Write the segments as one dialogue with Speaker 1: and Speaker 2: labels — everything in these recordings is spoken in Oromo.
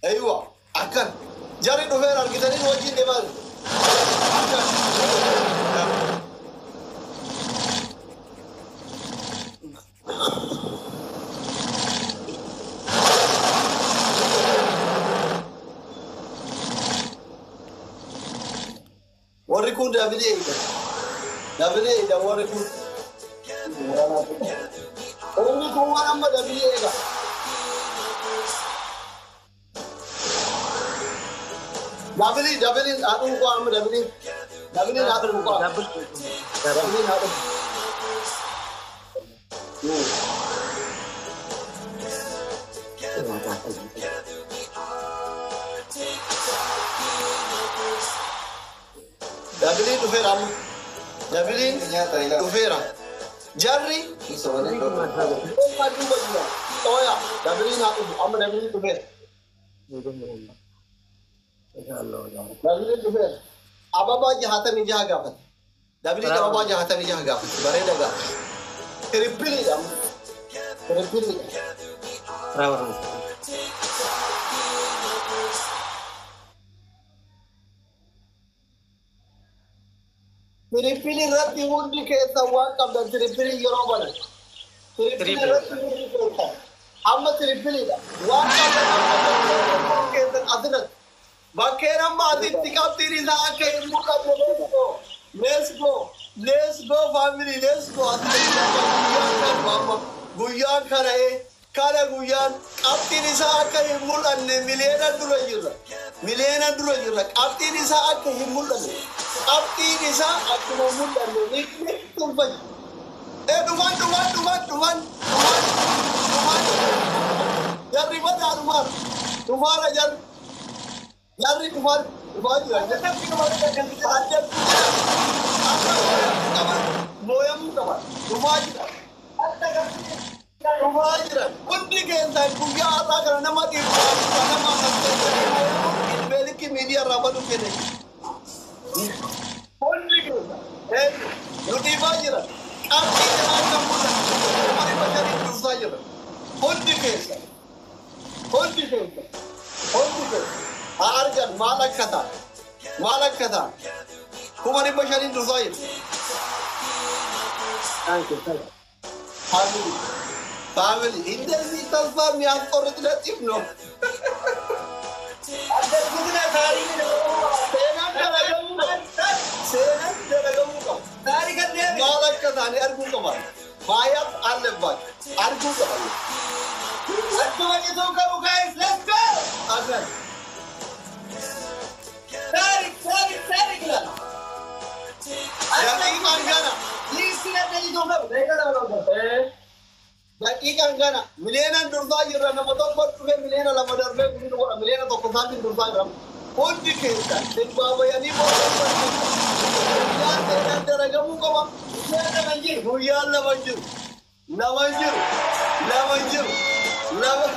Speaker 1: Aywa, akkan jarri dhufeera argitanii wajjin deemaa akkan. Warri kun Davidii eega. Davidii eega warri kun. Warri kun waan amma Davidii eega. Davidii Davidii haadhuun koo amma Davidii. Davidii haadhuun koo. Davidii haadhuun. Davidii dhufeera amma. Davidiin dhufeera. Jarri duuba jira. Ooya Davidiin haa dhufu amma Davidiin dhufeera. Davidiin dhufeera. Ababaa 66 gaafate. Davidiin ababaa 66 gaafate. Bareeda gaafate. Tirippiliidha amma. Tirippiliidha. Tirippilii irratti hundi keessan waan qabdan tirippilii yeroo banan. Tirippilii irratti hundi keessan. Amma tirippiliidha. Waan qabdan keessan asirratti. Bakkeen amma asitti qabxiin isaa akka hin mul'anne let's go. Let's go. Let's go family. Let's go. Asirratti amma guyyaan kana kana guyyaan qabxiin isaa akka hin mul'anne miliyoona dura jirra. Miliyoona dura jirra. Qabxiin isaa akka hin mul'anne. Qabxiin isaa akkuma mul'anne ni tolfachi. Dhufan dhufan dhufan dhufan dhufan dhufan. Jarri badaa dhufan. Dhufaara jarri. Jarri dhufan dhufaa jira. Akka mooyamuu qaban. Dhufaa jira. Dhufaa jira. Hundi keessan guyyaa har'aa kana nama dhiirraa nama beelikki miidiyaa irraa baduu kenna. Hundi keessan eenyu nu dhiibaa jira. Qabxii kanaa kan mul'atu kuma 500 dursaa jira. Hundi keessan. Hundi keessan. Hundi keessan. Haa argan maal akka ta'an. Maal akka ta'an. 500,000 dursaa jira. Family. Family. እንደዚህ ተስፋ የሚያስቆርጥ ነጥብ ነው። Seenaan dalagamuu qaba. Seenaan dalagamuu qaba. Maal akka taane arguu qaban. Maayaaf አለባቸው arguu qaban.
Speaker 2: Akkuma cituu qabu guys, let's go!
Speaker 1: Akkan.
Speaker 2: Tarik, tarik, tarik ilaala.
Speaker 1: Daqiiqaan gana.
Speaker 2: Liistii adda cituu qabu. Daqiiqaa lama lama.
Speaker 1: Daqiiqaan gana. Miliyeenaan dursaa jirra nama tokko dhufe miliyeena lama darbee guddina godha miliyeena tokko isaatiin dursaa jira. Hundi keessan simbaabayanii booda guyyaan seenaan dalagamuu qaba.
Speaker 2: Guyyaan lama hin jiru.
Speaker 1: Guyyaan lama hin jiru. Lama hin jiru. Lama hin jiru. Lama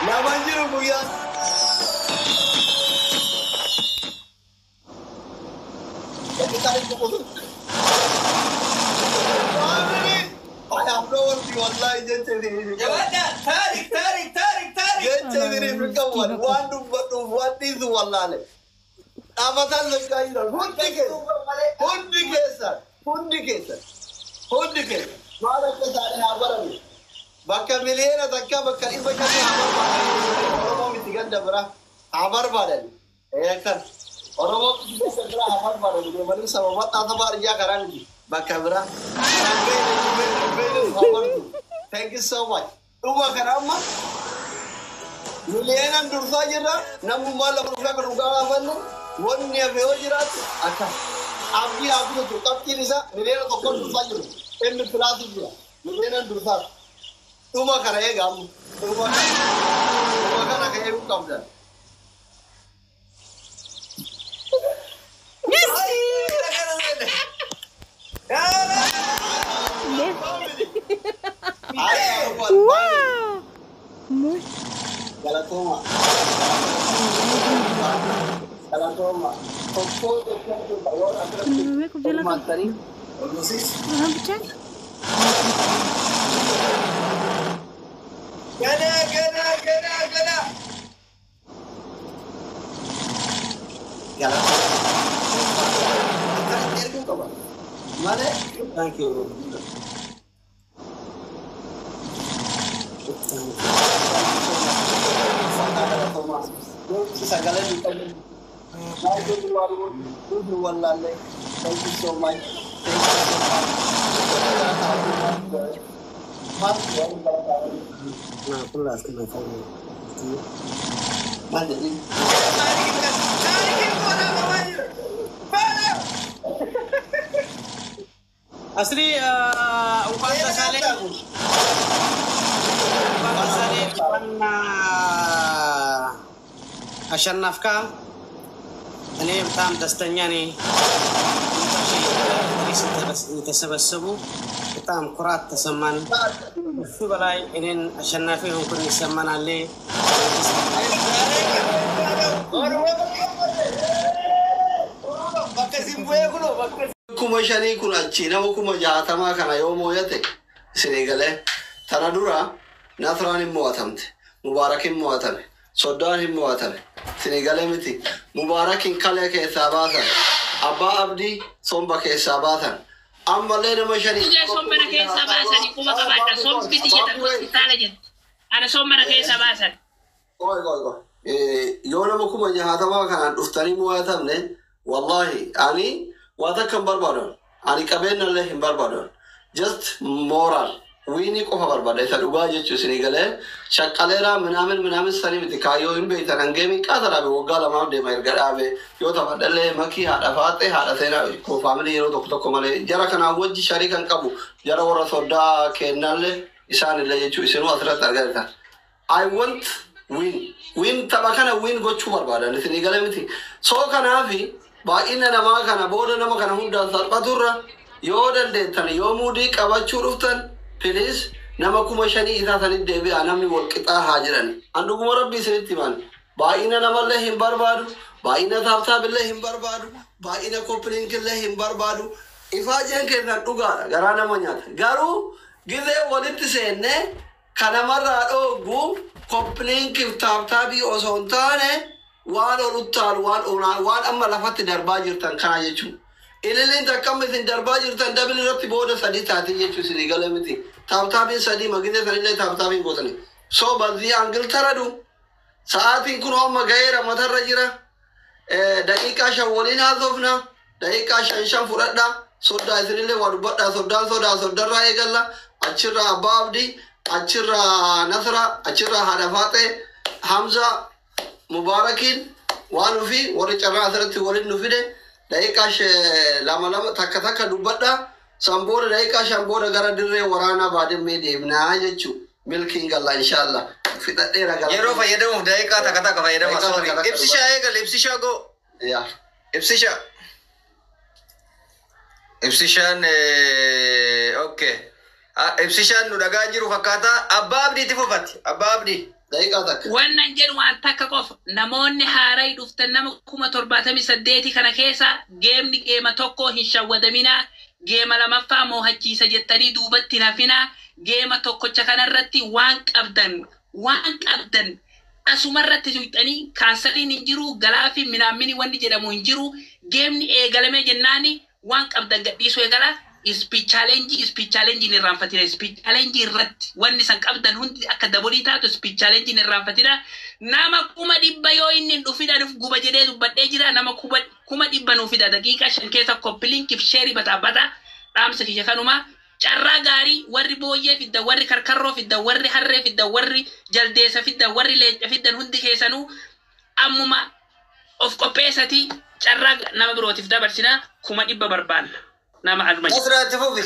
Speaker 1: lama hin jiru guyyaan. Daqiiqaan itti qotu. Family. I have no one wallahi jecha isiniif hin qabu.
Speaker 2: Jabaadhaa. Tarik, tarik, tarik, tarik.
Speaker 1: Jecha isiniif hin qabu. Waan dubbadhuuf waan dhiisu wallaale. Dhaabbataan lakkaa jiran hundi keessa. Hundi keessan. Hundi keessan. Hundi keessan. Maal akka isaanii haa barani. Bakka miliyoona takka bakka 500 haa barbaadan. Oromoo miti ganda bira haa barbaadan. Akkan. Oromoo miti ganda bira haa barbaadan. Deemanii saba maxxaa saba arjaa karaa miti. Bakka bira. Haa bartu. Thank you so much. Dhuma kana amma miliyoonan dursaa jirra. Namummaa lafa dhufee akka dhugaa gaafannu wanni hafe yoo jiraatu akka abdii haa kutatu qabxiin isaa miliyoona tokkoon dursaa jiru. Inni pilaasii jira. Miliyoonan dursaa. Dhuma kana eega amma. Dhuma kana. Dhuma kana kan eeguu qabdan.
Speaker 3: Wow! Muy
Speaker 1: Galatooma. Galatooma. Tokkoo tokkoo yoo asirratti
Speaker 3: Me copió la
Speaker 1: hirmaattanii nusis
Speaker 3: ብቻ
Speaker 2: ገና ገና
Speaker 1: Malee.
Speaker 4: Thank you.
Speaker 1: Sagalee hin qabne. Wallaallee. Thank you so much. Thank you so much.
Speaker 4: Na kullaas kana ta'e.
Speaker 1: Maal jedhii?
Speaker 2: Taarikiin koodhaa qabaa jira. Baala!
Speaker 4: አስሊ እንኳን ደስ አለህ፣ እንኳን ደስ አለህ፣ እንኳን አሸነፍካ። እኔ በጣም ደስተኛ ነኝ። የተሰበሰቡ በጣም ኩራት ተሰማን። እሱ በላይ እኔን አሸናፊ ሆንኩን ይሰማናል።
Speaker 2: Bakka isin bu'ee kunoo bakka
Speaker 1: 5,000 kun achi nama 60,000 kana yoo mooyate isinii galee tana dura Nasraan hin mo'atamte, Mubaarak hin mo'atame, Soddaan hin mo'atame. Isinii galee miti. Mubaarakin kalee keessaa baasan, Abbaa Abdii somba keessaa baasan. Ammallee nama shanii.
Speaker 5: Dhugee sombana keessaa baasanii quba qabaadha. Sombi jedhan hospitaala jedhu. Ana sombana keessaa baasan.
Speaker 1: Qoy qoy qoy. Yoo nama 60,000 kanaan dhuftanii mo'atamne, wallahi ani waa takka hin barbaadan. Ani qabeenyallee hin barbaadan. Just moral. Win qofa barbaada. Isa dhugaa jechuu isinii galee shaqqaleeraa minaamin minaamin sanii miti kaayyoo hin beektan hangee miqqaa dhaabe waggaa 2f deema erga dhaabe yoo taphadhallee makii haadha faaxee haadha seenaa koo faamilii yeroo tokko tokko malee jara kanaan wajji sharii kan qabu jara warra soddaa kennallee isaanillee jechuu isinuu asirratti argatan. I want win. Win tapha kana win gochuu barbaadan isinii galee miti. So kanaafi baay'ina namaa kana booda nama kana hundaan salphaturra yoo dandeettan yoo muudii qabachuu dhuftan, please nama 5,000 isaa sanitti deebi'a, namni wal qixaa haa jedhan. An dhuguma rabbii isinitti himan. Baay'ina namallee hin barbaadu, baay'ina tap taphillee hin barbaadu, baay'ina copy linkillee hin barbaadu. Ifaajeen keessan dhugaadha, garaa nama nyaata. Garuu gizee walitti seennee kanamarraa dhooggu copy linkiif tap taphii osoo hin taane waan ol uttaalu waan waan amma lafatti darbaa jirtan kana jechuudha. Ililiin takka isin darbaa jirtan double irratti booda sadii taate jechuu isinii galee miti. Tap taphiin sadii magizee sanillee tap taphiin gootani. So በዚህ angle ተረዱ. Sa'aatiin kun amma ga'eera matarra jira. Daqiiqaa 5 waliin haasofna. Daqiiqaa 5 5 fudhadha. Soddaa isinillee waa dubbadha. Soddaan sodaa soddarraa eegalla. Achirraa Abbaa Abdii, achirraa Nasra, achirraa Haadha Faaxee, Hamza, Mubaarakiin waan nufi warri carraa asirratti waliin nu fide daqiiqaa 2 2 takka takka dubbadha. San booda daqiiqaa 5 booda gara dirree waraanaa baadimmee deemnaa jechuu. Milkiin galla inshallah. Fixadheera gara.
Speaker 2: Yeroo fayyadamuuf daqiiqaa takka takka fayyadama.
Speaker 1: Daqiiqaa
Speaker 2: Sorry.
Speaker 1: takka takka.
Speaker 2: Ibsishaa eegal, ibsishaa go.
Speaker 1: Yaa.
Speaker 2: Ibsishaa. Ibsishaan okay. Ibsishaan nu dhagaa jiru fakkaata. Abbaa Abdiitti fufatti. Abbaa Abdii.
Speaker 1: Daqiiqaa takka.
Speaker 5: Wannan jedhu waan takka qofa. Namoonni haaraa dhuftan nama 78,000 kana keessa geemni geema tokko hin shawwadaminaa. Geema lamaffaa moohachiisa jettanii duubatti hin hafinaa. Geema tokkocha kanarratti waan qabdan waan qabdan asumarratti tuqxanii kaansariin hin jiru, galaa fi minaammini wanni jedhamu hin jiru. Geemni eegalamee jennaani waan qabdan gadhiisuu eegala. Speed challenge, speed challenge hin irraanfatina. Speed challenge irratti wanni san qabdan hundi akka dabolii taatu speed challenge hin irraanfatina. Nama 100,000 yoo inni hin dhufin anuuf guba jedhee dubbadhee jira. Nama 100,000 nuuf fida. Daqiiqaa 5 keessa copy linkiif share bataa bataa dhaamsa kiyya kanuma. Carraa gaarii warri booyyee fiddan, warri karkarroo fiddan, warri harree fiddan, warri jaldeessa fiddan, warri leenca fiddan hundi keessanuu ammuma of qopheessatii carraa nama birootiif dabarsinaa, 100,000 barbaanna. Nama aduma.
Speaker 2: Nasraatti fufi.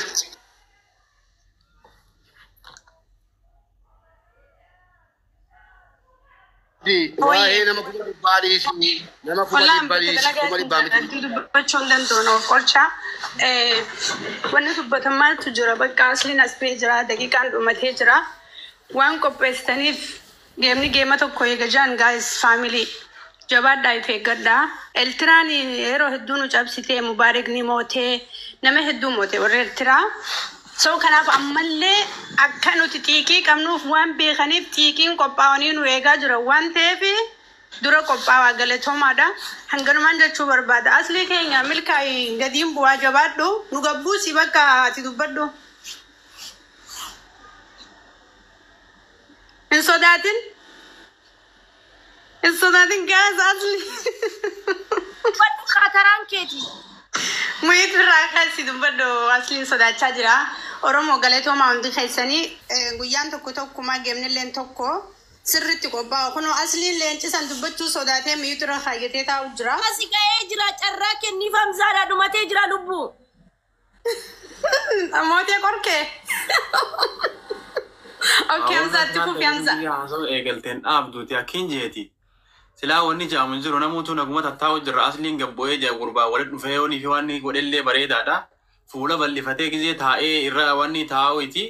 Speaker 6: Waa'ee nama 100,000 dhiisii, nama 100,000 dhiisii, 100,000 miti.
Speaker 7: Dubbachuu hin danda'u of qolcha. Wanni dubbatan maaltu jira? Bakka asliin as ba'ee jira, daqiiqaan dhumatee jira. Waan qopheessitaniif geemni geema tokko eega jaan, guys, family jabaadhaa, if eeggadhaa. Eltiraan yeroo hedduu nu cabsitee, Mubaarik ni mootee, nama hedduu mootee warra Eltiraa. So kanaaf ammallee akka nuti xiiqii qabnuuf waan beekaniif xiiqiin qophaa'anii nu eegaa jira waan ta'eef Dura qophaa'aa galatoomaadha. Hanganumaan jechuu barbaada. Aslii keenya milkaa'ii gadiin bu'aa jabaadhu. Nu gabbuusi bakka ati dubbadhu. Hin sodaatin. Hin sodaatin gaas asli.
Speaker 8: Dubbadhu kaataraan keeti.
Speaker 7: Muyit irraa kaasi dubbadhu asliin sodaachaa jira. Oromoo galatoomaa hundi keessanii guyyaan tokko tokkumaa geemnilleen tokko sirriitti qophaa'u. Kunoo asliin leencisan dubbachuu sodaatee muyit irra kaayyatee taa'u jira.
Speaker 8: Asi ga'ee jira carraa kenniif Hamzaadha dhumatee jira lubbuu.
Speaker 7: Mootee qorkee. Okay, Hamzaatti fufi Hamza.
Speaker 9: Haasa'u eegalteen dhaabduuti akkiin jeeti. Silaa wanni jaamu hin jiru namoota naguma tattaa'u jirra asliin gabbu'ee jira gurbaa walitti dhufee yoonii fi waan godhellee bareedaadha. Fuula bal'ifatee gisee taa'ee irra wanni taa'uuti.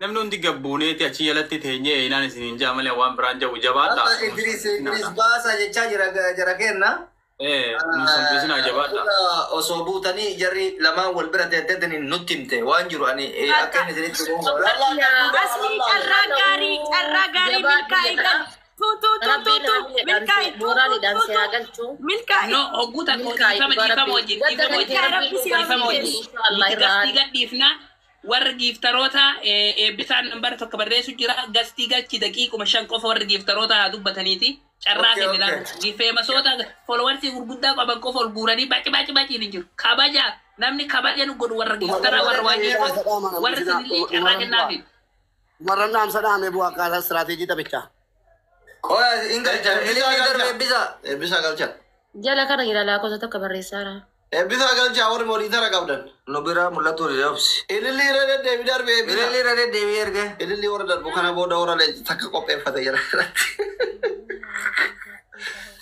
Speaker 9: Namni hundi gabbuuneeti achi jalatti teenyee eenaan isiniin jaa malee waan biraan jabu jabaadha.
Speaker 2: Amma Idris Idris baasa jechaa jira jara kenna.
Speaker 9: Ee nu salphisinaa jabaadha.
Speaker 2: Osoo buutanii jarri lamaan wal bira teetteetanii nutti himte waan jiru ani akka inni isinitti himu.
Speaker 8: Aslii carraa gaarii carraa gaarii milkaa'ii gal. Tu tu tu tu tu milkaa'ii tu tu tu tu milkaa'ii.
Speaker 5: No, hogguu takka dhiifama dhiifama wajjin dhiifama wajjin dhiifama wajjin. Nuti gastii gadhiifna warri giiftaroota eebbisaan nambara tokko barreessu jira gastii galchi daqiiquma 5 qofa warri giiftaroota haa dubbataniiti. Carraa kennina. Feemasoota followersii gurguddaa qaban qofa ol guuranii baci baci baci hin jiru. Kabaja namni kabaja nu godhu warra giiftaraa warra waan jedhu warri sanillee carraa kennaafi.
Speaker 6: Warra dhaamsa dhaame bu'aa akkaataa istiraateejii taphichaa.
Speaker 2: Qoya hin galcha. Ililii darbe eebbisa.
Speaker 6: Eebbisaa galcha.
Speaker 10: Jala kana jira lakkoofsa tokko barreessaara.
Speaker 6: Eebbisaa galcha warri mooniitara qabdan.
Speaker 2: Nu biraa mul'atu obsi.
Speaker 6: Ililii irra deddeebi darbe eebbisa.
Speaker 2: Ililii irra deddeebi erge.
Speaker 6: Ililii warra darbu kana booda warra leenci takka qopheeffate jira.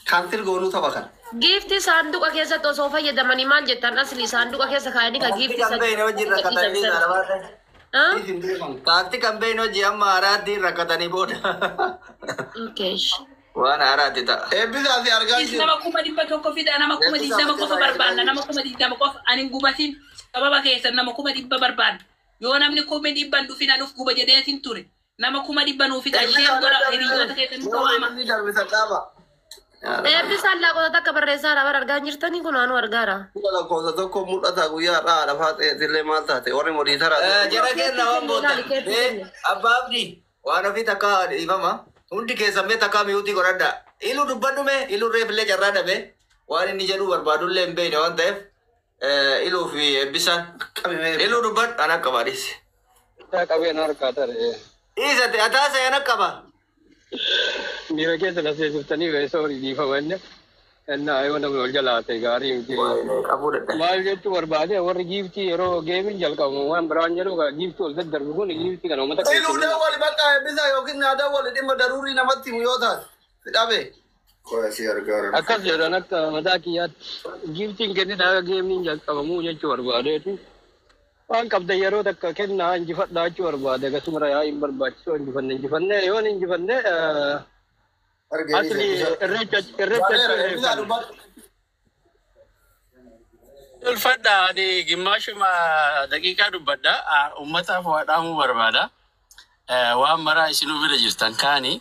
Speaker 6: Kaantil goonuu tapha kana.
Speaker 10: Giiftii saanduqa keessatti osoo fayyadamanii maal jettan asli saanduqa keessa kaayanii ka giiftii
Speaker 2: Kan beekne hojii rakkatanii dhaabate. Taakti kan beekne hojii amma haaraatti rakkatanii booda. Waan haaraatti ta'a.
Speaker 6: Eebbisaa si argaa
Speaker 5: Is nama 100,000 fida nama 20,000 qofa barbaanna nama 20,000 qofa ani hin gubatin sababa keessan nama 100,000 barbaanna yoo namni 100,000 dhufin anuuf guba jedheetin ture nama 100,000 nuuf fida isheen godha hiriyoota keessan nu waama.
Speaker 10: Eebbisaan lakkoofsa takka barreessaara bara argaa jirtanii kun anuu argaara.
Speaker 6: Lakkoofsa tokko mul'ata guyyaa har'aa lafaa ta'e maal taate warri mooniitara.
Speaker 2: Jara kenna waan booda. Abbaa Abdii waan ofii takka dhiifama. Hundi keessan mee takka miyuutii godhadha. Iluu dubbadhu mee iluu reefillee carraa dhabe waan inni jedhu barbaadullee hin beekne waan ta'eef iluu fi eebbisaan. Iluu dubbadhu an akka baadhise.
Speaker 11: Qabeen harkaa tare.
Speaker 2: Dhiisate ataasa an akka ba.
Speaker 11: Miira keessa na seesiftanii reessa horii dhiifamanne. Innaa yoo namni ol jalaate gaarii miti. Maal jechuu barbaade warri giiftii yeroo geemiin jalqabamu waan biraan jedhu giiftii ol daddarbu kun giiftii kana uummata
Speaker 6: Iluu dawwali bakka eebbisaa yookiin naa dawwali dhimma daruurii namatti himu yoo taate. Si dhabe.
Speaker 11: Akkas jedhan akka mataa kiyyaatti giiftiin kenninaa geemiin jalqabamuu jechuu barbaadeeti. Waan qabdan yeroo takka kennaa injifadhaa jechuu barbaade akkasuma yaa hin barbaachisu injifanne injifanne yoon injifanne asli irreecha irreecha
Speaker 12: Ulfadha ani gimmaashuma daqiiqaa dubbadha. Uummataaf waa dhaamuu barbaada. Waan maraa isinuu bira jirtan kaani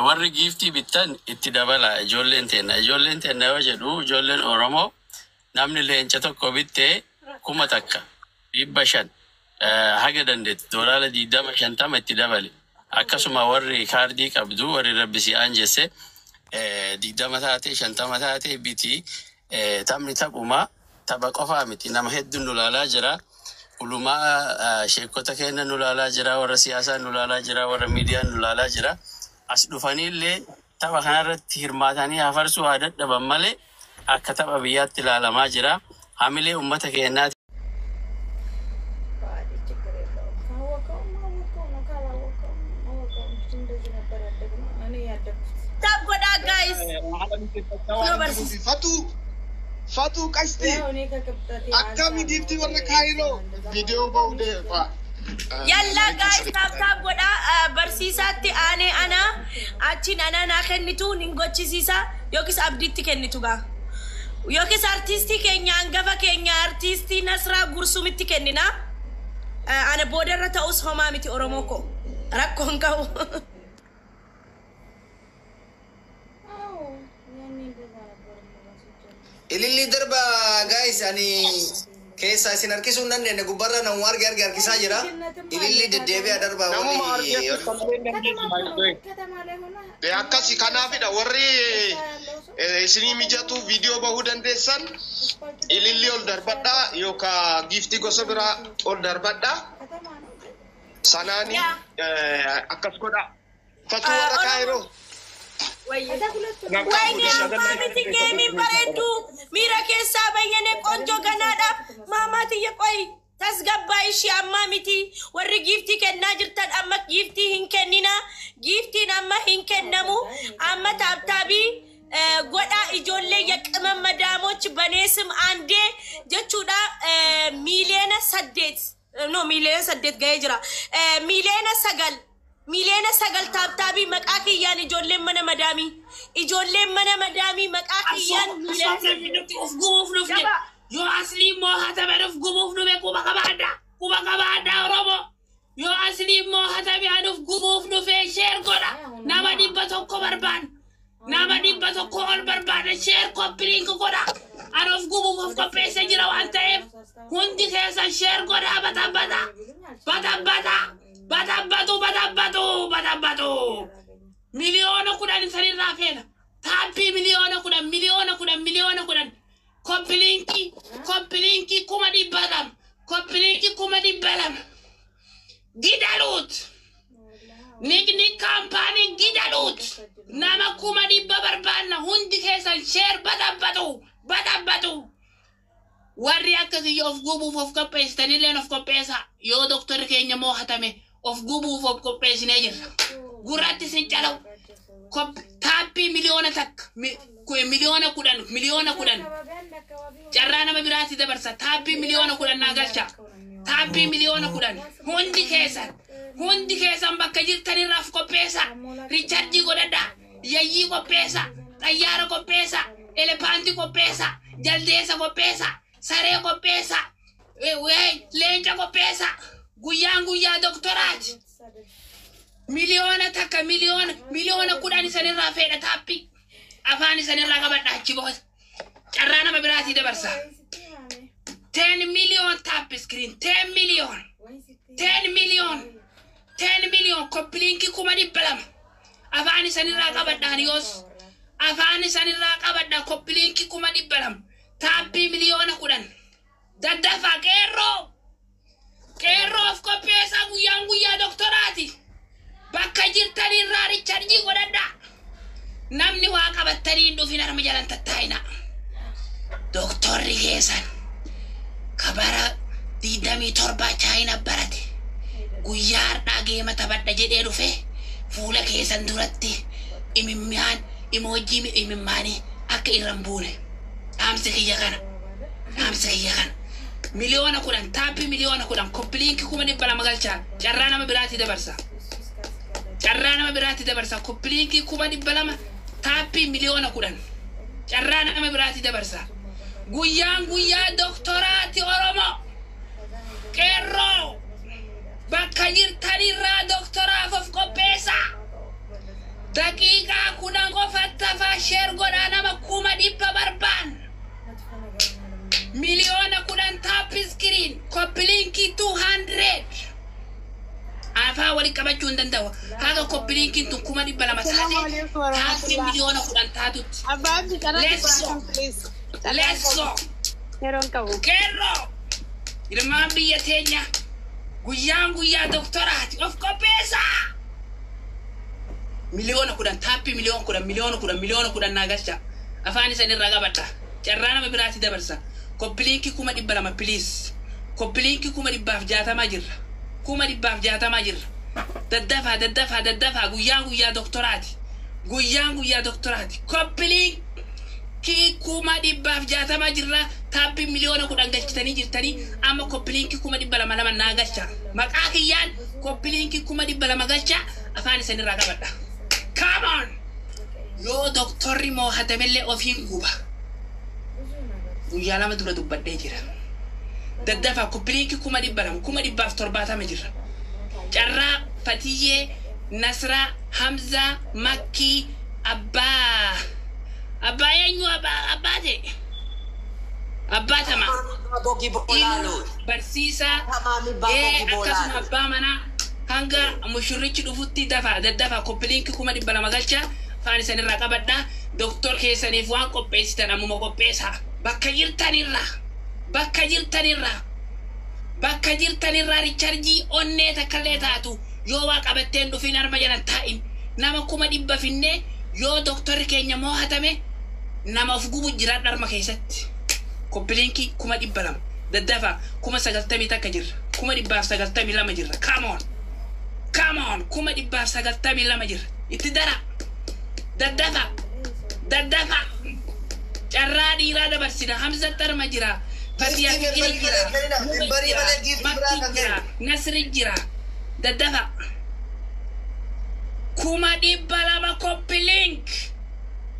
Speaker 12: warri giiftii bittan itti dabala ijoolleen teenna. Ijoolleen teenna yoo jedhu ijoolleen Oromoo namni leenca tokko bittee 1,000 500 haga dandeetti $20 50 itti dabale. Akkasuma warri kaardii qabdu warri rabbi si aanjesse 20 taate 50 taate biti taphni taphuma tapha qofaa miti nama hedduun nu laalaa jira. Ulumaa sheekota keenya nu laalaa jira warra siyaasaa nu laalaa jira warra miidiyaa nu laalaa jira. As dhufaniillee tapha kanarratti hirmaatanii hafarsuu haa dadhaban malee akka tapha biyyaatti ilaalamaa jira. Hamilee uummata keenyaa
Speaker 8: Tap godhaa guys.
Speaker 13: Fatu Fatu qasti akkami giiftii warra Kaayiroo viidiyoo ba'uu deema.
Speaker 8: Yalla guys tap tap godhaa barsiisaatti aanee ana achiin ana naa kennitu nin gochisiisa yookiis abdiitti kennitu gaa. Yookiis artiistii keenya hangafa keenya artiistii Nasraa Gursumitti kennina. Ana boodarra ta'us homaa miti Oromoo koo rakkoon qabu.
Speaker 2: Ililli darba guys, ani keessa isin harkisuu hin dandeenye, gubbarra namu arge arge harkisaa jira. Ililli deddeebi'a darba.
Speaker 13: Namuma
Speaker 2: warri
Speaker 13: argee akkasi kanaafidha warri isinii mijatu viidiyoo bahuu dandeessan ililli ol darbadhaa yookaan giiftii gosa biraa ol darbadhaa. Sanaani akkas godhaa. Fatuu warra Kaayiroo.
Speaker 8: Wayne ammaa miti geemiin bareeddu miira keessaa bayyane ቆንጆ ganaadha. Maamaatiyya qoy tasgabbaa ishii ammaa miti warri giiftii kennaa jirtan amma giiftii hin kennina, giiftiin amma hin kennamu, amma tap tabii godhaa ijoollee የቅመም መዳሞች በኔ ስም አንዴ jechuudha 8 miiliyoona, no, 8 miiliyoona ga'ee jira, 9 miiliyoona, 9 miiliyoona tap tabii maqaa kiyyaan ijoolleen mana madaamii, ijoolleen mana madaamii maqaa kiyyaan miiliyoona
Speaker 5: Nuti of gubuuf dhufne. Yoo Aslii moohatame of gubuuf dhufe quba qabaadha. Quba qabaadha Oromoo. Yoo Aslii moohatame an of gubuuf dhufe share godha. Nama 100 barbaada. Nama 100 ol barbaada, share copy link godha. An of gubuuf of qopheessee jira waan ta'eef hundi keessan share godha batabbata. Batabbata. Batabbatu batabbatu batabbatu. 10 miiliyoona sanirraa feena. Taappii 10 miiliyoona, 10 miiliyoona, 10 miiliyoona. Copy linkii, copy linkii 200,000. Copy linkii 200,000. Gidaluut. Nigni kaampaanii gidaluut. Nama 100,000 barbaanna, hundi keessan share batabbatu batabbatu. Warri akka kiyya of gubuuf of qopheessitanilleen of qopheessa. Yoo doktorri keenya moohatame of gubuuf of qopheessinee jirra. Gurratti sin calawu. Taappii 1 miiliyoona, 10 miiliyoona, 10 miiliyoona. Carraa nama biraatti dabarsa. Taappii 10 miiliyoona naa galcha. Taappii 10 miiliyoona. Hundi keessan. Hundi keessan bakka jirtanirraa of qopheessa. Riichardii godhadhaa. Yayyii qopheessa. Xayyaara qopheessa. Elepaantii qopheessa. Jaldeessa qopheessa. Saree qopheessa. Leenca qopheessa. Guyyaan guyyaa doktoraati. 1 miiliyoona, miliyoona 10 miiliyoona isanirraa fedha taappii. Afaan isanirraa qabadha achi booda. Carraa nama biraatii dabarsa. 10 million tap screen, 10 million, 10 million, 10 million, copy linkii 200,000. Afaan isanirraa qabadhaan yoos. Afaan isanirraa qabadha, copy linkii 200,000. Taappii 10 miiliyoona. Daddafaa qeerroo. Qeerroof qopheessaa, guyyaan guyyaa doktoraati. Bakka jirtanirraa riichardii godhadhaa. Namni waa qabattanii hin dhufin, harma jalan tattaa'ina. Doktorri keessan kabara 27 Chaayina barate. Guyyaa har'aa geema taphadha jedhee dhufe fuula keessan duratti imimmaan emoji imimmaanii akka irra hin buune. Dhaamsi kiyya kana. Dhaamsi kiyya kana. 10 miiliyoona, taappii 10 miiliyoona, copy linkii 200,000 galchaa. Carraa nama biraatii dabarsa. Carraa nama biraatti dabarsa. Copy linkii 200,000, taappii 10 miiliyoona. Carraa nama biraatti dabarsa. Guyyaan guyyaa doktoraati Oromoo. Qeerroo. Bakka jirtanirraa doktoraaf of qopheessaa. Daqiiqaa 10 qofatti hafaa, share godhaa, nama 100,000 barbaan. 10 miiliyoona tap screen, copy linkii 200. Afaan waliin qabachuu hin danda'u. Haga copy linkiin tun 200,000 taate, taappii 10 miiliyoona taatutti. Let's go. Let's go.
Speaker 7: Yeroon qabu.
Speaker 5: Qeerroo. Ilmaan biyya teenya. Guyyaan guyyaa doktoraati. Of qopheessaa. 10 miiliyoona, taappii 10 miiliyoona, 10 miiliyoona, 10 miiliyoona naa galcha. Afaan isan irraa qabadha. Carraa nama biraatti dabarsa. Copy linkii 200,000, please. Copy linkii 160,000 jirra. 160,000 jirra. Daddafaa daddafaa daddafaa, guyyaan guyyaa doktoraati. Guyyaan guyyaa doktoraati. Copy linkii 160,000 jirra. Taappii 10 miiliyoona galchitanii jirtanii amma copy linkii 200,000 lama naa galcha. Maqaa kiyyaan copy linkii 200,000 galcha, afaan isan irraa qabadha. Come on! Yoo doktorri moohatamellee ofiin guba. Guyyaa 2 dura dubbadhee jira. Daddafaa, copy linkii 200,000, 170,000 jirra. Carraa Fatiyyee, Nasraa, Hamzaa, Makkii, Abbaa. Abbaa eenyu abbaa ta'e? Abbaa Tamaa. Iluu barsiisaa akkasuma abbaa manaa hanga mushurrichi dhufutti dafa daddafa copy link 200,000 galcha faan isanirraa qabadha. Doktor keessaniif waan qopheessitan ammuma qopheessaa. Bakka jirtanirraa bakka jirtanirraa bakka jirtanirraa recharge onnee takkallee taatu yoo waa qabatteen dhufin arma jalan taa'in nama 100,000 finnee yoo doktorri keenya moohatame nama of gubu jiraadha arma keessatti. Copy link 200,000 daddafa 91,000 jirra 192,000 jirra. Come on come on 192,000 jirra. Itti dara daddafa daddafa carraa dhiiraa dabarsina. Hamza tarma jira, Fatiyaa Fikiri jira, Makki jira, Nasri jira. Daddafa 200,000 copy link.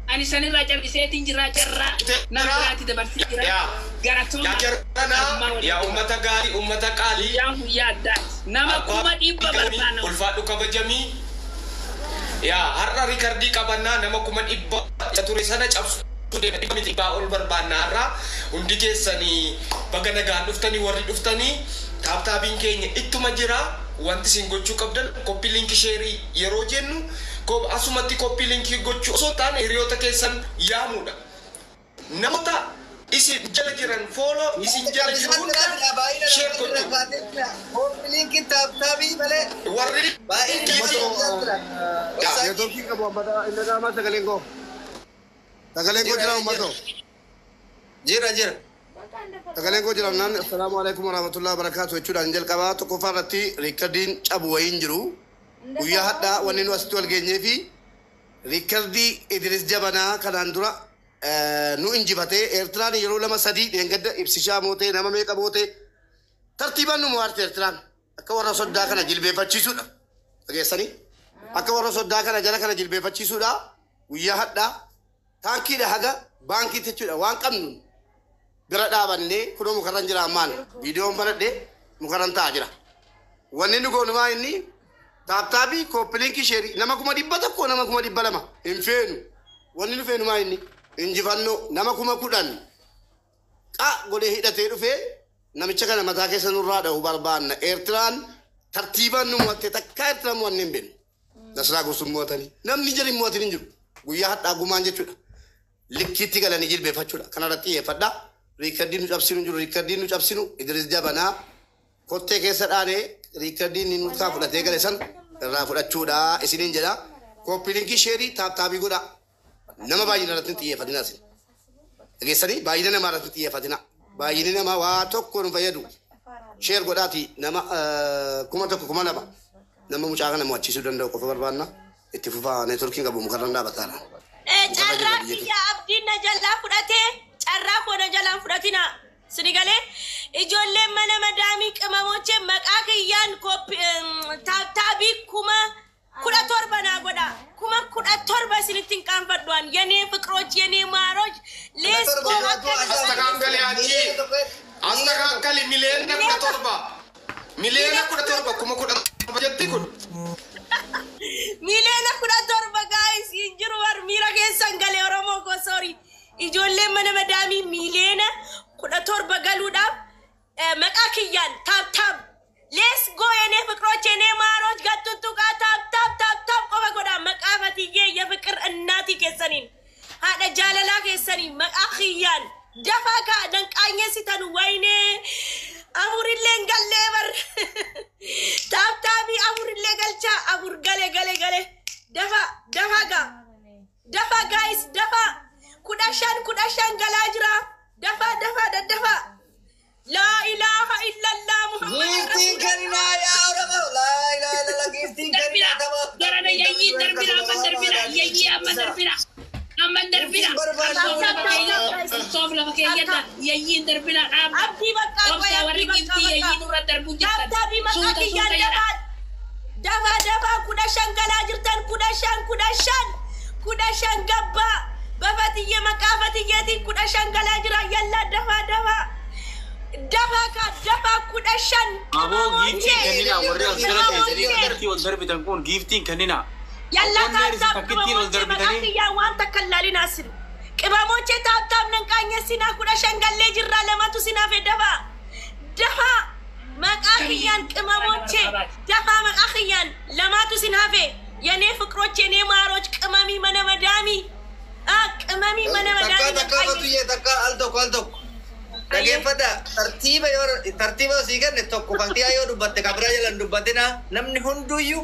Speaker 5: Ani sanirraa calliseetiin jira carraa nama biraatti dabarsii jira. Galatooma.
Speaker 14: Yaa uummata gaarii, uummata qaalii.
Speaker 5: Guyyaan guyyaa addaati. Nama 100,000 barbaanna.
Speaker 14: Ulfaadhu kabajamii. Yaa har'a rikardii qabannaa nama 100,000 isa ture sana cabsuu deema dhibba miti dhibbaa ol barbaanna har'a hundi keessanii baga nagaan dhuftanii warri dhuftanii tap tapiin keenya ittuma jira. Wanti isin gochuu qabdan copy link share yeroo jennu asumatti copy link gochuu osoo hin taane hiriyoota keessan yaamuudha. Namoota isin jala jiran follow isin jala jiru hunda share gochuu.
Speaker 2: Copy link tap tapii malee.
Speaker 14: Warri
Speaker 6: Neetwoorkiin qabu abbata inni qaamaa sagaleen koo. Sagaleen koo jira uummatoo.
Speaker 2: Jira jira.
Speaker 6: Sagaleen koo jira naan assalaamu alaikum warahmatullahi wabarakatuh jechuudhaan jalqabaa tokkoffaa irratti riikardiin cabu wayiin jiru. Guyyaa hadhaa wanni nu asitti wal geenyee fi riikardii Idris Jabanaa kanaan dura nu injifatee Eertiraan yeroo lama sadii dheengadda ibsishaa mootee nama meeqa mootee tartiibaan nu mo'aarte Eertiraan akka warra soddaa kana jilbeeffachiisuudha. Dhageessanii akka warra soddaa kana jala kana jilbeeffachiisuudha guyyaa hadhaa taankiidha haga baankiitti jechuudha waan qabnu bira dhaabannee kunoo mukarran jira ammaan viidiyoon banadhee mukarran taa'aa jira. Wanni nu goonu maa inni tap tapii copy link share nama 100,000 nama 200,000 hin feenu. Wanni nu feenu maa inni injifannoo nama 10,000 qa godhee hidhatee dhufee namicha kana mataa keessa nurraa dha'u barbaanna. Eertiraan tartiibaan nu mo'atte takkaa Eertiraan mo'annee hin beeknu. Nasraa gosuun mo'atanii namni jala hin mo'atin hin jiru. Guyyaa hadhaa gumaan jechuudha. Likkiitti galanii jilbeeffachuudha. Kanarratti xiyyeeffadhaa. Riikardiin nu cabsinu jiru. Riikardiin nu cabsinu Idris Jabanaa kottee keessa dhaanee riikardiin inni nurkaa fudhatee gale san irraa fudhachuudha isiniin jedha. Copy link share tap tapii godha. Nama baay'ina irratti hin xiyyeeffatina isin. Dhageessanii baay'ina namaa irratti hin xiyyeeffatina. Baay'inni namaa waa tokko nu fayyadu. Share godhaati nama 1,000 2,000 nama mucaa kana mo'achiisuu danda'u qofa barbaanna. Itti fufaa neetworkiin qabu mukarraan dhaabataadha.
Speaker 8: Carraa kiyya abdiin na jalaa fudhatee carraa koo na jalaan fudhatina. Sini galee ijoolleen mana madaamii qimamochee maqaa kiyyaan tap tapii 17,000 naa godha. 17,000 isinitti hin qaanfadhuan. የኔ ፍቅሮች የኔ ማሮች let's go akka
Speaker 14: Astakaakali achi astakaakali 17 miliyoona 17 17,000 jetti kun.
Speaker 8: 17 miliyoona guys hin jiru war miira keessan galee Oromoo koo sorry. Ijoolleen mana madaamii 17 miliyoona galuudhaaf maqaa kiyyaan tap tap let's go የኔ ፍቅሮች የኔ ማሮች gattuttuqaa tap tap tap tap qofa godha maqaa fatiyyee የፍቅር እናtii keessaniin haadha jaalalaa keessaniin maqaa kiyyaan dafaa kaa danqaanyessitan waynee afurillee hin gallee bar tap tapii afurillee galchaa afur gale gale gale dafa dafa gaa dafa guys dafa 15 15 galaa jira dafa dafa daddafa laa ilaaha illallah Muhammad.
Speaker 2: Giiftiin kenninaa yaa Oromoo. Laa ilaaha illallah giiftiin kenninaa tapha.
Speaker 5: Garana yayyii darbina amma darbina yayyii amma darbina amma darbina qabsoof lafa keeyyadha yayyiin darbina dhaabba
Speaker 8: Abdii bakka
Speaker 5: obsaa warri giiftii yayyii nurra darbuu jirtan
Speaker 8: Tap tapii maqaa
Speaker 5: suuta
Speaker 8: kiyyaan
Speaker 5: suuta jedha.
Speaker 8: Dafa dafa dafa 15 galaa jirtan 15 15 15 gabbaa bafatiyye maqaa fatiyyeetiin 15 galaa jira yallaa dafa dafa dafa ka dafa 15.
Speaker 9: Aboo giiftiin kenninaa warri as jala teessanii akkanatti ol darbitan kun giiftiin kenninaa.
Speaker 8: Yallaa
Speaker 9: Onneen isin
Speaker 8: tap tap
Speaker 9: takkittiin ol
Speaker 8: maqaa
Speaker 9: darbitanii
Speaker 8: kiyyaan waan takka hin laalinaa sin ቅመሞቼ tap tap nan qaanyessinaa 15 gallee jirra lamatu sinaaf dafaa dafaa maqaa kiyyaan ቅመሞቼ dafaa maqaa kiyyaan lamatu sinaaf የኔ ፍቅሮች የኔ ማሮች ቅመሚ መነመዳሚ ቅመሚ መነመዳሚ
Speaker 2: Takka takka Fatuyyee takka al tokko al tokko. Dhageeffadha tartiiba yoo tartiiba sii kenne tokko faktiyaa yoo dubbatte kabira jalan dubbatina namni hunduyyuu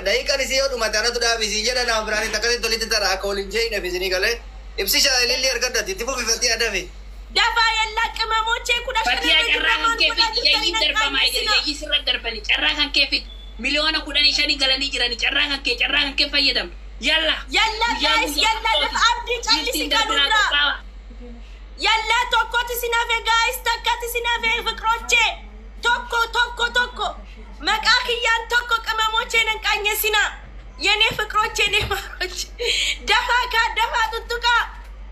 Speaker 2: daqiiqaan isii yoo dhumate anatu dhaabisii jedha nama biraan akkasitti walitti tara akka waliin jeeqne isinii galee ibsisha ililli argadhati itti fufi Fatiyaa dafe.
Speaker 8: Dafaa yallaa ቅመሞቼ 15
Speaker 5: Fatiyaa
Speaker 8: irra
Speaker 5: carraa kan
Speaker 8: maal
Speaker 5: kee
Speaker 8: godhaa
Speaker 5: fidi yayyii
Speaker 8: jirtanii nan
Speaker 5: darbamaa
Speaker 8: qaanyessinaa.
Speaker 5: yayyii sirra darbani carraa kan kee fidi 15,000,000 galanii jirani carraa kan kee fayyadamu. Yalla.
Speaker 8: Yalla
Speaker 5: Guyyaa
Speaker 8: guys
Speaker 5: guyyaa
Speaker 8: yalla
Speaker 5: tokkooti.
Speaker 8: dafa abdii callisi
Speaker 5: Giiftiin darbinaa
Speaker 8: kanurraa.
Speaker 5: qophaa'a.
Speaker 8: Yalla tokkotti sinafe guys takkatti sinafe ፍቅሮቼ tokko tokko tokko maqaa kiyyaan tokko ቅመሞቼ nan qaanyessinaa የኔ ፍቅሮቼ የኔ ማሮች dafaa kaa dafaa tuttuqaa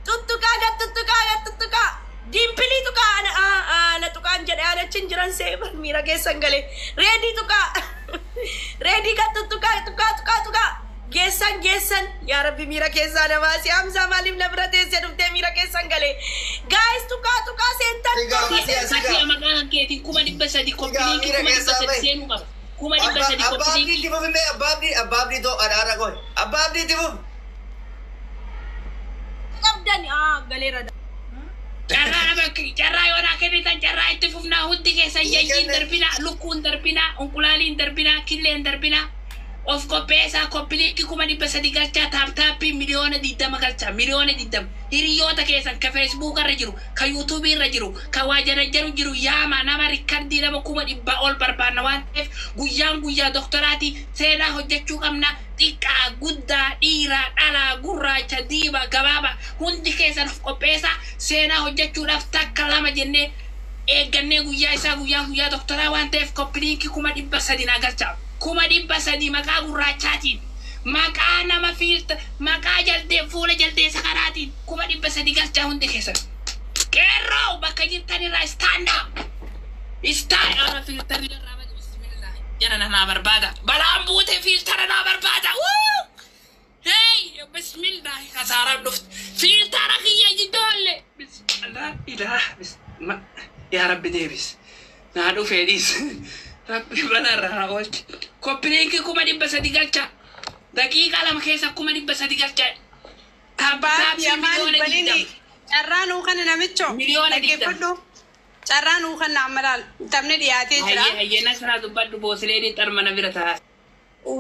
Speaker 8: tuttuqaa gad tuttuqaa gad tuttuqaa dimpilii tuqaa ana ana tuqaan jedhe anachin jiran see bar miira keessan galee reedii tuqaa reedii gad tuttuqaa tuqaa tuqaa tuqaa geessan geessan yaa rabbi miira keessaa na baasi Hamzaa maaliif na bira teessee dhuftee miira keessan galee guys tuqaa tuqaa seentan
Speaker 2: Sigaa
Speaker 8: tokko
Speaker 2: Fatiyaa sigaa.
Speaker 5: Fatiyaa maqaa kan keetiin 300,000
Speaker 2: Sigaa
Speaker 5: koppiliinkii
Speaker 2: miira
Speaker 5: kuma dhibba
Speaker 2: keessaa
Speaker 5: sadi
Speaker 2: bahi.
Speaker 5: seenuu qaba. 300,000
Speaker 2: Abbaa abdii
Speaker 5: koppiliinkii.
Speaker 2: itti fufi mee abbaa abdii abbaa abdii too adhaara qoy abbaa abdii itti fufi.
Speaker 8: qabdan galeera.
Speaker 5: Carraa nama carraa yoo naa kennitan carraa itti fufnaa hundi keessan
Speaker 2: Sii
Speaker 5: yayyiin
Speaker 2: kenne.
Speaker 5: darbinaa lukkuun darbinaa unqulaaliin darbinaa killeen darbinaa of qopheessaa koppiliinkii 300,000 galchaa tap taappii 20,000,000 galchaa 20,000,000 hiriyoota keessan ka feesbuuka irra jiru ka yuutuubii irra jiru ka waajanajjaru jiru yaama nama rikkardii nama 100,000 ol barbaanna waan ta'eef guyyaan guyyaa doktoraatii seenaa hojjechuu qabna xiqqaa guddaa dhiiraa dhalaa gurraacha diimaa gabaabaa hundi keessan of qopheessaa seenaa hojjechuudhaaf takka lama jennee eeggannee guyyaa isaa guyyaan guyyaa doktoraa waan ta'eef koppiliinkii 300,000 naa galchaa 300,000 maqaa gurraachaatiin maqaa nama fiilta maqaa jaldee fuula jaldeessa kanaatiin 300,000 galchaa hundi keessan qeerroo bakka jirtan irraa stand up stand up fiiltarri irraa badu bismillah jara naa barbaada balaan buute fiiltara naa barbaada wuu hey bismillah kasaaraan dhufte fiiltara kiyya jidoolle bismillah ilaah bismillah yaa rabbi deebis naa dhufee dhiis rabbi balaarraa na oolche koppiliinkii 300,000 galcha daqiiqaa 2 keessa 300,000 galcha
Speaker 7: Abbaa
Speaker 5: taappii
Speaker 7: amaan
Speaker 5: miliyoona
Speaker 7: balini
Speaker 5: 20
Speaker 7: carraa nuu kana namicho
Speaker 5: 20,000,000.
Speaker 7: dhaggeeffadhu. Carraa nuu kana amma laal taphni dhiyaatee jira.
Speaker 5: Hayyee hayyee nasraa dubbadhu boosilee xarmana bira ta'a.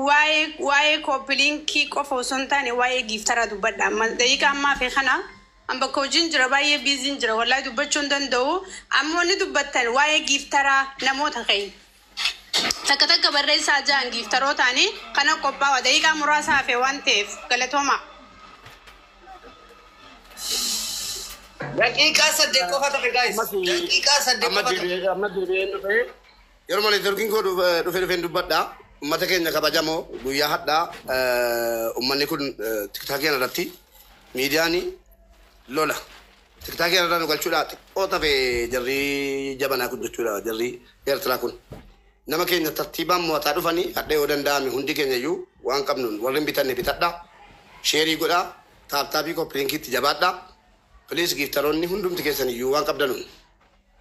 Speaker 7: Waa'ee copy linkii qofa osoo hin taane waa'ee giiftara dubbadha. Amma daqiiqa ammaa fi kana an bakka hojiin jira baay'ee busyn jira wallaahi dubbachuu hin danda'u. Amma wanni dubbattan waa'ee giiftaraa namoota keenya. Takka takka barreessaa jiran giiftarootaanii kana qophaa'a daqiiqaa muraasa hafe waan ta'eef galatooma.
Speaker 2: Daqiiqaa 8 qofa tafe guys. Daqiiqaa 8
Speaker 6: Amma
Speaker 2: qofa tafe.
Speaker 6: deebi'ee amma deebi'een dhufee yeroo malee networkiin koo dhufee dhufeen dubbadha. Uummata keenya kabajamoo guyyaa hadhaa uummanni kun tiktaakii kana irratti miidiyaan lola. Tiktaakii kana irraa nu galchuudha xiqqoo tafe jarri jabanaa kun jechuudha jarri Eertiraa kun. Nama keenya tartiibaan mo'ataa dhufanii hadha yoo danda'ame hundi keenya iyyuu waan qabnuun warri hin bitanne bitadha. Share godhaa tap tapii copy linkiitti jabaadha. Please giiftaroonni hundumti keessan iyyuu waan qabdanuun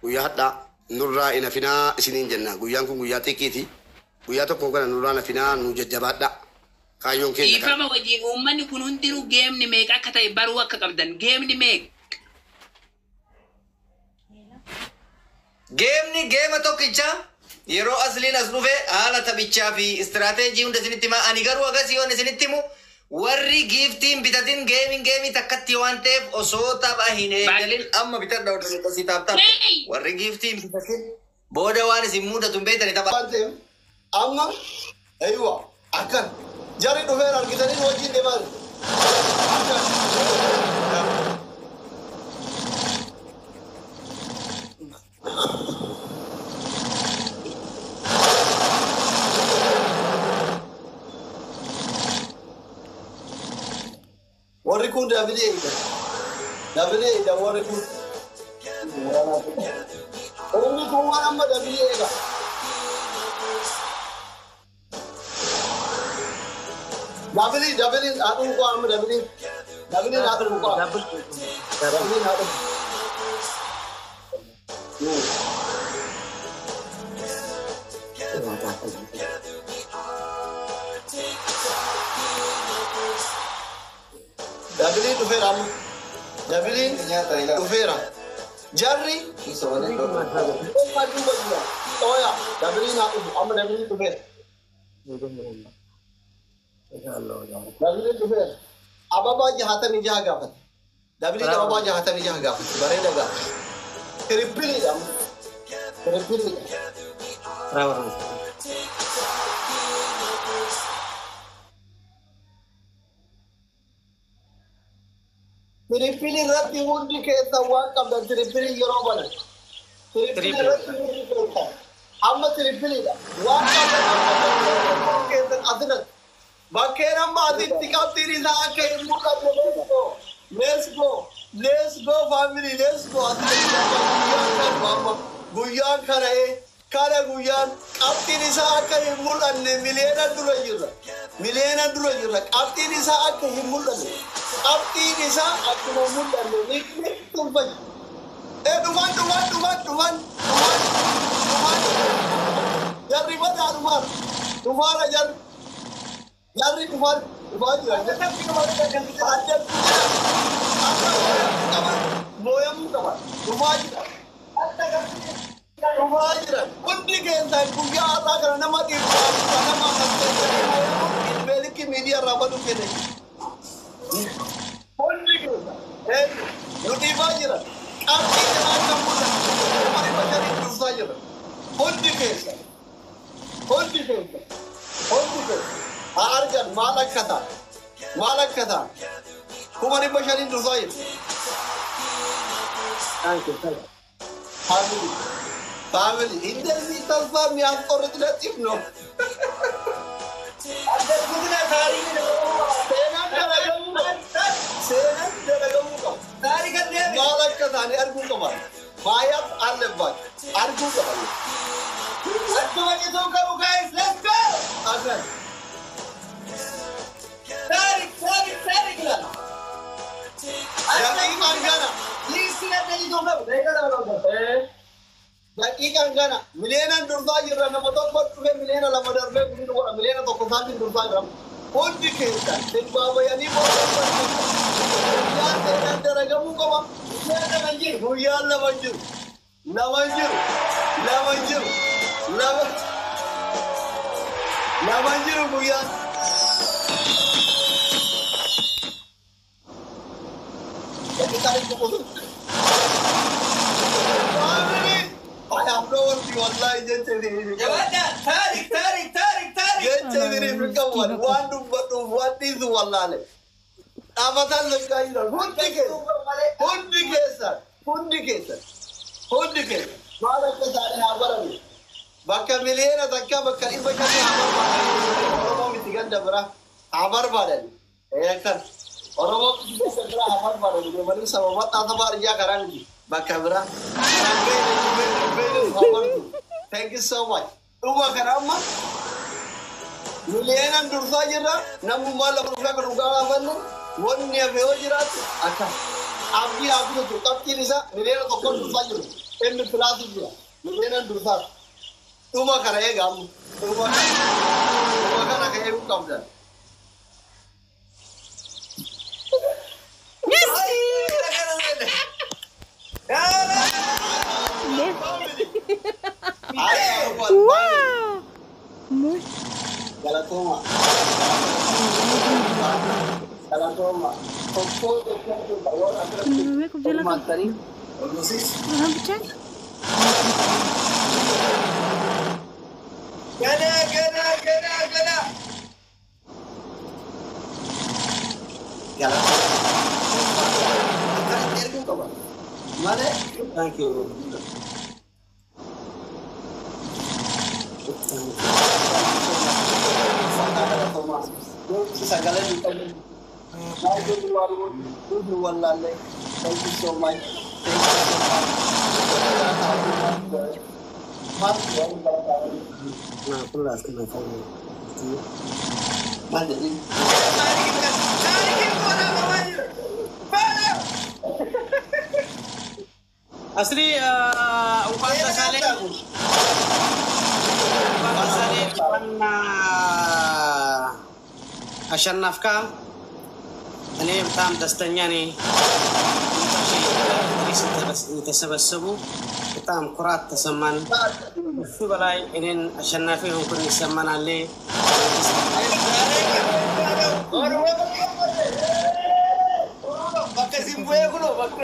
Speaker 6: guyyaa hadhaa nurraa hin hafinaa isiniin jenna. Guyyaan kun guyyaa xiqqeeti. Guyyaa tokko kana nurraa hin hafinaa nu jajjabaadha. Kaayyoon keenya kana.
Speaker 5: Dhiifama wajjin uummanni kun hundinuu geemni meeqa akka ta'e baruu akka qabdan geemni meeqa.
Speaker 2: Geemni geema tokkicha yeroo asliin as dhufe haala taphichaa fi istiraateejii hunda isinitti hima. Ani garuu agasii yoon isinitti himu warri giiftiin bitatin geemiin geemii takkatti waan ta'eef osoo tapha hin eegalin amma bitadha oduu akkasii tap tap. Warri giiftiin bitatin booda waan isin mudatu hin beektani tapha.
Speaker 1: Waan ta'eef amma aywa akkan jarri dhufeera argitanii wajjin deemaa jiru. Akkan. Warri kun Davilee eega. Davilee eega warri kun. Ormi kun waan amma Davilee eega. Davilee Davilee haadhuun koo amma Davilee. Dabiliin haa dhufu qofa. Dabiliin haa dhufu. Dabiliin dhufeera amma. Dabiliin dhufeera. Jarri duuba jira. Ooya dabiliin haa dhufu amma dabiliin dhufeera. Dabiliin dhufeera. Ababaa 66 gaafate. Dabiliin ababaa 66 gaafate. Bareeda gaafate. Tirippiliidha amma. Tirippiliidha. Tirippilii irratti hundi keessan waan qabdan tirippilii yeroo banan. Tirippilii irratti hundi keessan. Amma tirippiliidha. Waan qabdan amma keessan asirratti. Bakkeen amma asitti qabxiin isaa akka hin mul'anne let's go. Let's go. Let's go family. Let's go. Asirratti guyyaan kana kana guyyaan qabxiin isaa akka hin mul'anne miliyoona dura jirra. Miliyoona dura jirra. Qabxiin isaa akka hin mul'anne. Qabxiin isaa akkuma mul'anne ni tolfachi. Dhufan dhufan dhufan dhufan dhufan dhufan. Jarri badaa dhufan. Dhufaara jarri. Jarri dhufan dhufaa jira. Adda mooyamuu qaba. Dhufaa jira. Dhufaa jira. Hundi keessan guyyaa har'aa kana nama dhiibbaa nama ilmeelikki miidiyaa irraa baduu kenne. Hundi keessan nu dhiibaa jira. Qabxii isaa akka mul'atu. 500 dursaa jira. Hundi keessan. Hundi keessan. Hundi keessan. Haa argan maal akka ta'an. Maal akka ta'an. 500,000 dursaa jira. Family. Family. እንደዚህ ተስፋ የሚያስቆርጥ ነጥብ ነው። Seenaan dalagamuu qaba. Maal akka taane arguu qaban. Maayaaf አለባቸው arguu qaban. Akkuma cituu qabu guys, let's go! Asan. Tarik, tarik, tarik ilaala. Daqiiqaan gana. Daqiiqaan gana. Miliyeenaan dursaa jirra nama tokko dhufe miliyoona 2 darbee guddina godha miliyoona 1 isaatiin dursaa jira. Hundi keessan simbaabayanii guyyaan seenaan dalagamuu qaba. Guyyaan lama hin jiru. Lama hin jiru. Lama hin jiru. Lama lama hin jiru guyyaan. Daqiiqaan hin qotu. Family! I have no one wallahi jecha isiniif.
Speaker 2: Tarik, tarik, tarik, tarik.
Speaker 1: Jecha isiniif hin qabu waan dubbadhuuf waan dhiisu wallaale. Dhaabataan lakkaa jiran hundi keessa hundi keessan hundi keessan hundi keessan maal akka isaanii haa barame. Bakka miliyoona 1 bakka 500 haa barbaadan. Oromoo miti ganda bira haa barbaadan. Akkan Oromoo miti ganda bira haa barbaadan. Deemanii saba bal'aa saba arjaa karaa miti bakka bira. Thank you so much. Dhuma kana amma miliyoonaan dursaa jirra. Namummaa lama dhufee kan dhugaa gaafannu wanni hafe yoo jiraatu akka abdii haa bitatu qabxiin isaa miliyoona 1 dursaa jiru. Inni pilaasii jira. Miliyoonaan dursaa. Dhuma kana eega amma. Dhuma kana kan eeguu qabdan.
Speaker 3: Wow!
Speaker 1: Galatoma. Galatoma. Tokko tokko yoo asirratti hirmaattanii
Speaker 2: Gana, gana, gana, gana.
Speaker 1: Galatoma. Akkanatti erguu qaba. Malee.
Speaker 4: Thank you.
Speaker 1: Sagalee hin qabne. Wallaalle. Thank you so much. Thank you so much. Maal jedhii?
Speaker 4: አስሊ እንኳን ደስ አለህ፣ እንኳን ደስ አለህ፣ እንኳን አሸነፍካ። እኔ በጣም ደስተኛ ነኝ። የተሰበሰቡ በጣም ኩራት ተሰማን። እሱ በላይ እኔን አሸናፊ ሆንኩኝ ይሰማናል።
Speaker 2: Bakka isin bu'ee kunoo bakka.